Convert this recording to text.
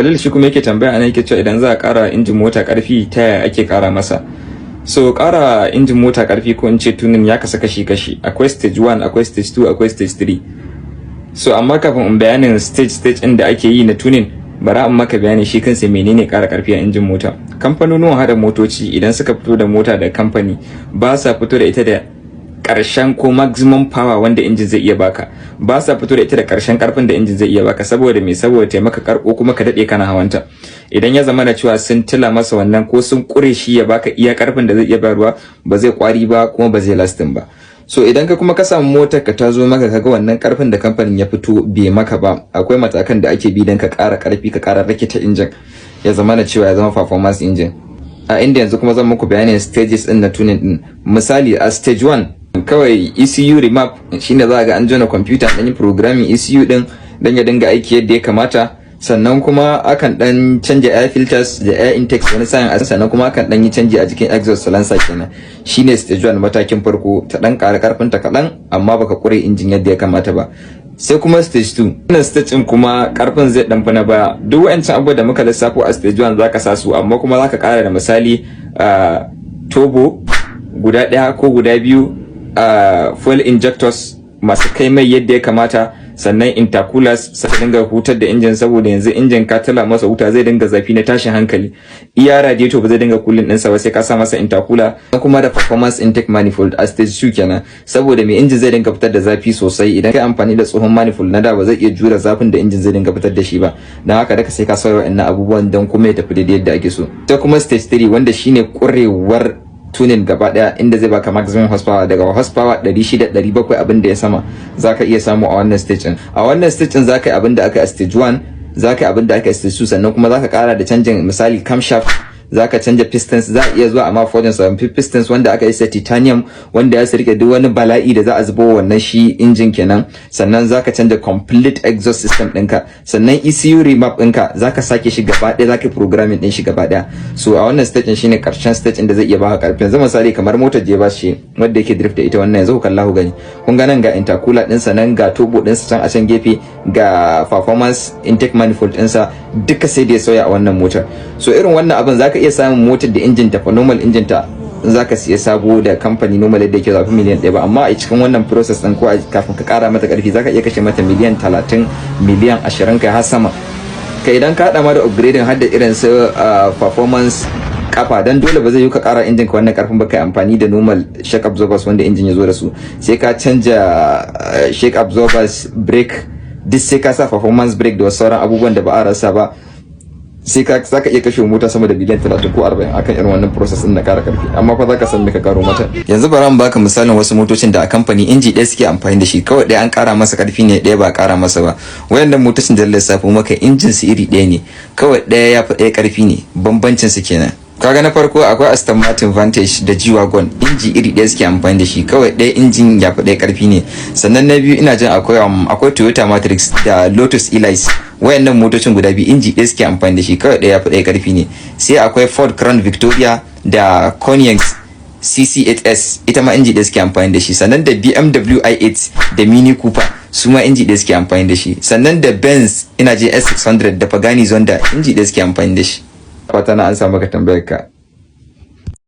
Khalil shi kuma yake tambaya anan, yake cewa idan za a ƙara injin mota ƙarfi, ta yaya ake ƙara masa? So ƙara injin mota ƙarfi, ko in ce tuning, ya kasu kashi kashi. Akwai stage 1, akwai stage 2, akwai stage 3. So amma kafin in bayanin stage stage ɗin da ake yi na tuning, bara in maka bayani shi kansa menene ƙara ƙarfi a injin mota. Kamfanonuwan hada motoci, idan suka fito da mota da kamfani, ba sa fito da ita da ƙarshen ko maximum power wanda injin zai iya baka. Ba sa fito da ita da ƙarshen ƙarfin da injin zai iya baka. Saboda me? Saboda taimaka karko kuma ka dade kana hawanta. Idan ya zama da cewa sun tila masa wannan ko sun kure shi ya baka iya ƙarfin da zai iya bayarwa, ba zai kwari ba kuma ba zai lasting ba. So idan ka kuma ka samu motar ka ta zo maka, kaga wannan karfin da kamfanin ya fito bai maka ba, akwai matakan da ake bi don ka ƙara ƙarfi, ka ƙara rikita injin, ya zama na cewa ya zama performance engine. A inda yanzu kuma zan muku bayanin stages din na tuning din. Misali, a stage 1, kawai ECU remap shine za ga an jona computer, dan yi programming ECU din dan ya dinga aiki yadda ya kamata. Sannan kuma akan dan canja air filters da air intakes wani sa'in. Sannan kuma akan dan yi canji a jikin exhaust silencer kenan. Shine stage 1, matakin farko, ta dan ƙara karfin ta kaɗan, amma baka kure injin yadda ya kamata ba. Sai kuma stage 2. Wannan stage din kuma karfin zai dan fi na baya. Duk wayancan abubuwa da muka lissafo a stage 1 zaka sa su, amma kuma zaka ƙara da misali turbo guda ɗaya ko guda biyu, fuel injectors masu kai mai yadda ya kamata, sannan intercoolers suka dinga hutar da injin, saboda yanzu injin ka tala masa wuta, zai dinga zafi na tashin hankali. Iya radiator ba zai dinga cooling ɗinsa ba, sai ka sa masa intercooler. Kuma da performance intake manifold a stage 2 kenan, saboda mai injin zai dinga fitar da zafi sosai. Idan kai amfani da tsohon manifold na da, ba zai iya jure zafin da injin zai dinga fitar da shi ba. Dan haka daka sai ka sauya wa'annan abubuwan don kuma ya tafi daidai yadda ake so. Sai kuma stage 3, wanda shine kurewar tuning gaba daya, inda zai baka maximum horsepower, daga horsepower 600, 700 abin da ya sama zaka iya samu a wannan stage din. A wannan stage din zaka yi abin da aka yi a stage 1, zaka yi abin da aka yi a stage 2, sannan kuma zaka kara da canjin, misali, camshaft, zaka canja pistons. Za a iya zuwa amma forging sabbin pistons wanda aka yi sa titanium, wanda ya rike duk wani bala'i da za a zubo wannan shi injin kenan. Sannan zaka canja complete exhaust system ɗinka. Sannan ECU remap ɗinka zaka sake shi gaba ɗaya, zaka programming ɗin shi gaba ɗaya. So a wannan stage shine karshen stage da zai iya baka karfi. Yanzu misali kamar motar je shi wanda yake drift da ita wannan, yanzu ku kalla ku gani. Kun ga nan ga intercooler ɗinsa nan, ga turbo ɗinsa can a can gefe, ga performance intake manifold ɗinsa, duka sai da ya sauya a wannan motar. So irin wannan abin zaka iya samun motar da injin ta fa, normal injin ta, zaka siya sabo da kamfani normal yadda yake, zafi miliyan 1 ba, amma a cikin wannan process din ko kafin ka kara mata karfi, zaka iya kashe mata miliyan 30, miliyan 20, kai har sama. Kai, idan ka hada ma da upgrading har da irin su performance kafa, dan dole ba zai yi ka kara injin ka wannan karfin ba kai amfani da normal shock absorbers wanda injin ya zo da su. Sai ka canja shock absorbers, brake duk sai ka sa performance brake da wasu sauran abubuwan da ba a rasa ba. Sai ka zaka iya kashe mota sama da miliyan 30 ko 40 akan irin wannan process din na kara karfi, amma fa zaka san me ka karo mata. Yanzu bari mu baka misalin wasu motocin da a kamfani inji ɗaya suke amfani da shi, kawai ɗaya an kara masa karfi ne, ɗaya ba a kara masa ba. Wayannan motocin da lissafo maka, injin su iri ɗaya ne, kawai ɗaya ya fi ɗaya karfi ne, bambancin su kenan. Kaga na farko akwai Aston Martin Vantage da G-Wagon, inji iri ɗaya suke amfani da shi, kawai ɗaya injin ya fi ɗaya karfi ne. Sannan na biyu, ina jin akwai Toyota Matrix da Lotus Elise. Wayannan motocin guda biyu inji ɗaya suke amfani da shi, kawai ɗaya ya fi ɗaya karfi ne. Sai akwai Ford Crown Victoria da Koenigsegg CC8S, ita ma inji ɗaya suke amfani da shi. Sannan da BMW i8 da Mini Cooper, su ma inji ɗaya suke amfani da shi. Sannan da Benz, ina je, S600 da Pagani Zonda, inji ɗaya suke amfani da shi. Fata na an samu maka tambayar ka.